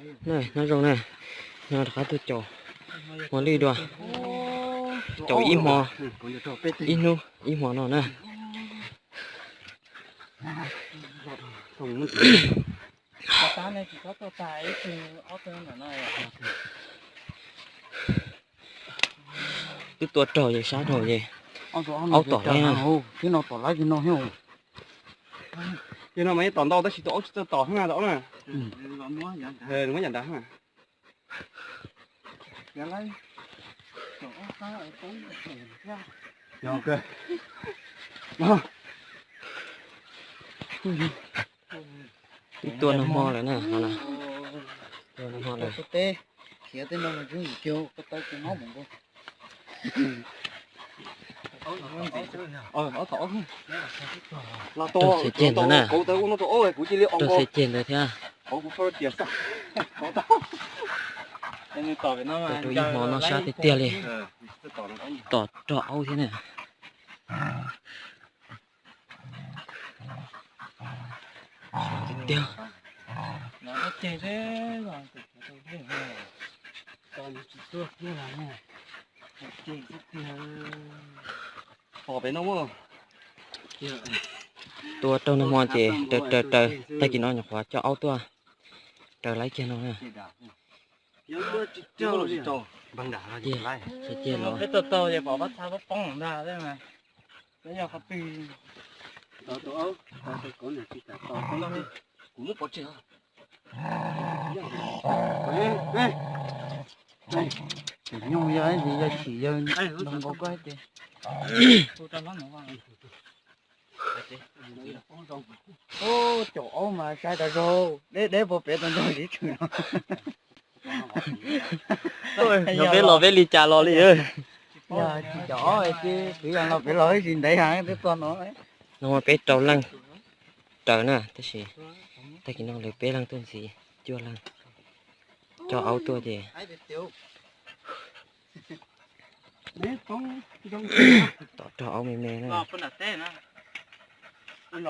Nyob zoo na, no rov qab tuaj caum hmo lwj dua, caum ib hmo, ib hnub ib hmo no na. Twb tua raug ces sab raug ces aub tom lawm. Ces no mas yeej tom ntau tab sis tus aub tsis txawj tom heev na, tom na. Muab yam nrad. Twb tua nag hmo lawm na, tua nag hmo lawm. Raug xaiv ceg ntawd na, raug xaiv ceg ntawd thiab. Tua rau ib hmo no sab tiag tiag li, tom raug aub thiab na. Tiag. Tua raug nag hmo ces raws raws raws, tag kis no nyuam qhuav coj aub tuaj raws laib kiag no na. Tiag, tiag los. Tus nyuj yog ib ntsis yog sim yawg nrog nkaus koj hais tias. Ub, caum aub mas sai tas zog, deb deb puag pem tau nrog Liv Tshwm no. Yog peb los peb li cas los li. Yog tsis caum aub ces kwv yees los pem los ib sim ntev heev twb txog no. No peb rau leej raws na, tab sis tag kis no lawv peb leeg tuaj ntxiv cuaj leeg, coj aub tuaj ces tom raug aub me me na. Nag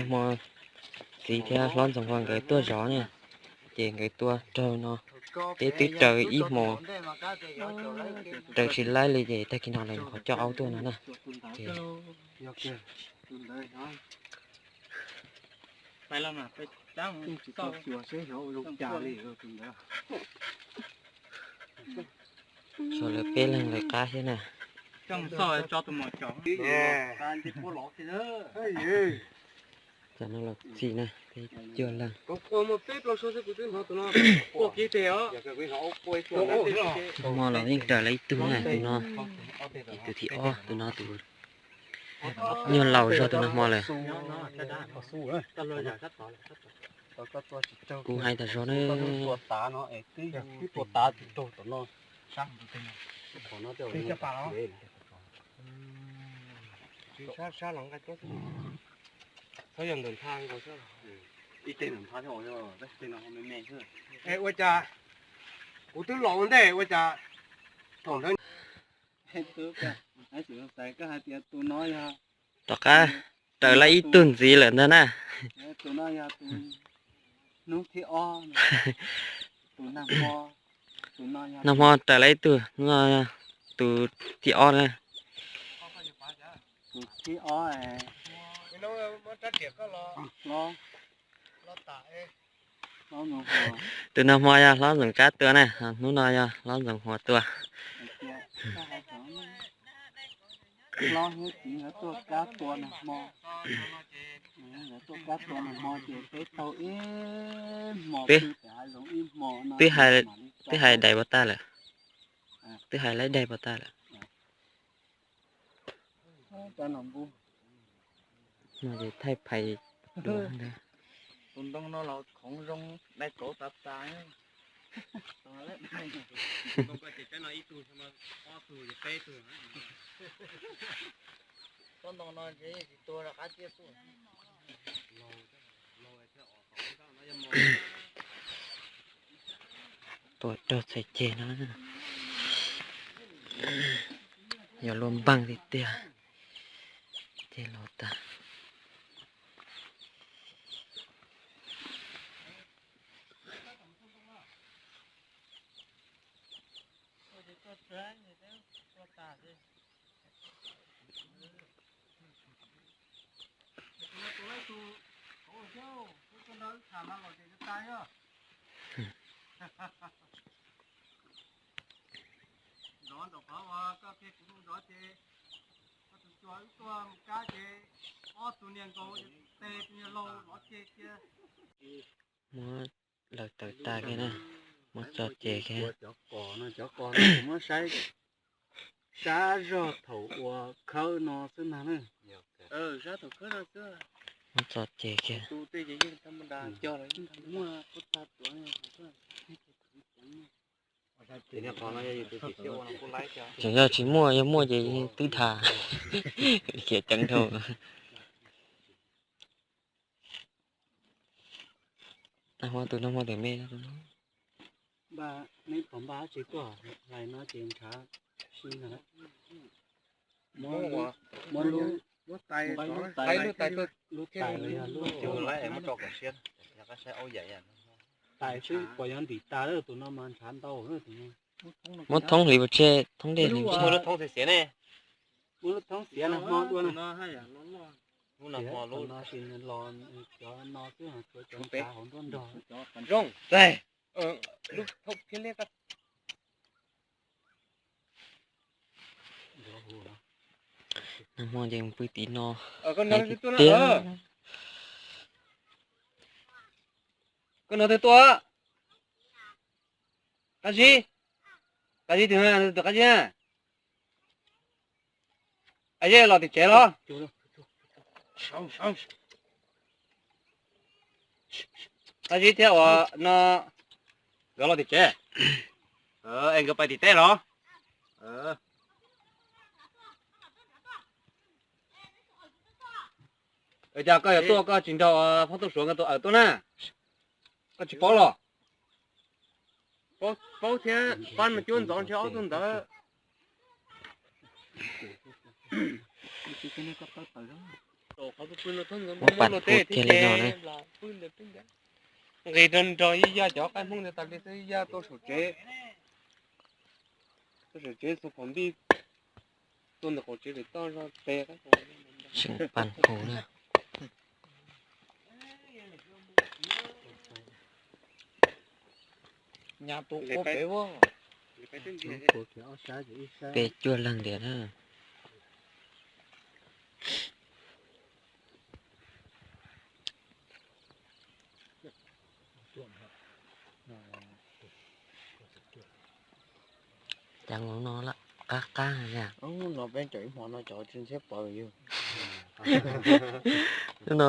hmo txiv thiab hlob Ntxoov Hua nkawd tuaj zov na, ces nkawd tua raug no, peb twb raws ib hmos raws tsis laib li ces tag kis no lawv nyuam qhuav coj aub tuaj no na. Ces tshuav lawv peb leeg lawv qab thiab na. Cov no los txi na, peb cuaj leeg. Hmo los yeej raws lawv ib tug na, tus no, tus thib ob, tus no tus nyuag laus zog tus nag hmo lawm. Kuv hais tas zog na. Ua cas kuv twb los ua ntej ua cas thaum ntawd. Tom qab raws lawv ib tug ntxiv lawm ntag na. Nag hmo raws lawv ib tug, hnub no tus thib ob na. Tus nag hmo yog hlob Ntxoov Kab tua na, hnub no yog hlob Ntxoov Hua tua. Twb, twb hais dais puas tag lawm? Twb hais laib dais puas tag lawm? No ces thaij phais dua ntag. Tus ntoo no los khoov zoo dai kauv tav tas. Tsob ntoo no ntshe tsis tua rov qab tiaj tuaj. Tua raug txhais ceg no. Yog luaj npaag tiag tiag. Ces los tas. Muab lawv tawm tas kiag na, muab tso ces kiag. Cov qos no, cov qos no kuv muab saib sab zog thaum uas khawb no xwb ntag na. Muab tso ces kiag. Tseem yog tsis muaj, yog muaj ces yeej twb tham khiav ceev dhau. Nag hmo tus nag hmo tias me, neb puas npaj dab tsi tuaj, lais no ces ntshav si ntag. Muab lub, muab lub, lub tais los yog lub cub, tais xwb puas yuav ntim tas lawm, tus no mas ntshav ntau lawm tus no. Muab thoob hliv puas tseg, thoob dej hliv puas tseg. Muab lub thoob xiav ne, muab lub thoob xiav no hmo dua na. Lub no hmo lub no ces los cov no xwb, tshuav cov ntshav hauv nruab nrog. Zoo, txaig, lub thoob phiab liab. Nag hmo ces mus pw tim no, hais tiag tiag. Koj no twg tuaj? Qab zib, qab zib twg, twg qab zib na? Qab zib los tim tsev los? Qab zib thiab uas no nkawd los tim tsev, es nkawd pais tim teb los? Cas koj yuav tuaj koj tsis nrog Phoob Tooj Suav nkawd tus awm tuaj na? Koj tsis paub los? Paub thiab, pab no cuab ntxov ntshe ob tug ntawd. Muab pam pub kiag li no na. Nqis nrog nrog ib yaj cov qaib Hmoob ntawd tas li xwb, ib yaj tuaj saum tsev, tuaj saum tsev xu pom npij, tuaj ntawm qaum tsev pem toj zog pem. Tseem pam qus na. Peb cuaj leeg tiag na. Cas hnub no qab qab na. Hnub no peb caum ib hmo no cov tsis ntshiab pawv yug. Hnub no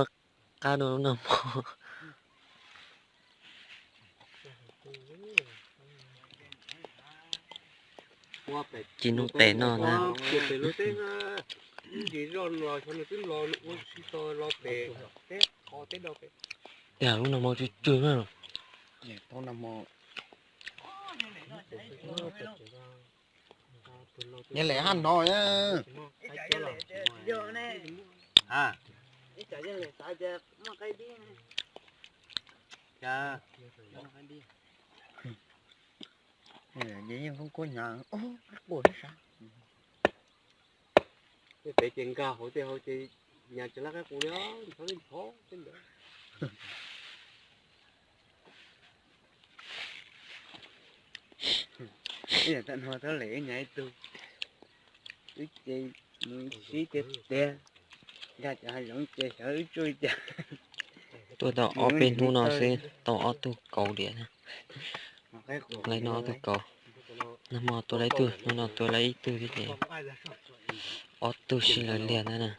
qab dua hnub no hmo. Ci nub tes no na. Yog lub no hmo tsw tsw na. Nyob lem hab no na. Yeej kub kub hnyav quas sab. Tej pem ces nkag hauv tej hauv ces nyas tsis laj qaib qus li, nthov li nthov tej ntawd. Ib yam tam no thab lem nyas ib tug, wb ces mus sib tiag tiag, nkag cov hav zoov ces xyov wb tsuj li cas. Tuaj tau ob peb hnub no xwb tau ob tug kauv diam. Lawv no ob tug kauv, nag hmo tua lawv ib tug, hnub no tua lawv ib tug thiab ces ob tug sib law liag ntawd na.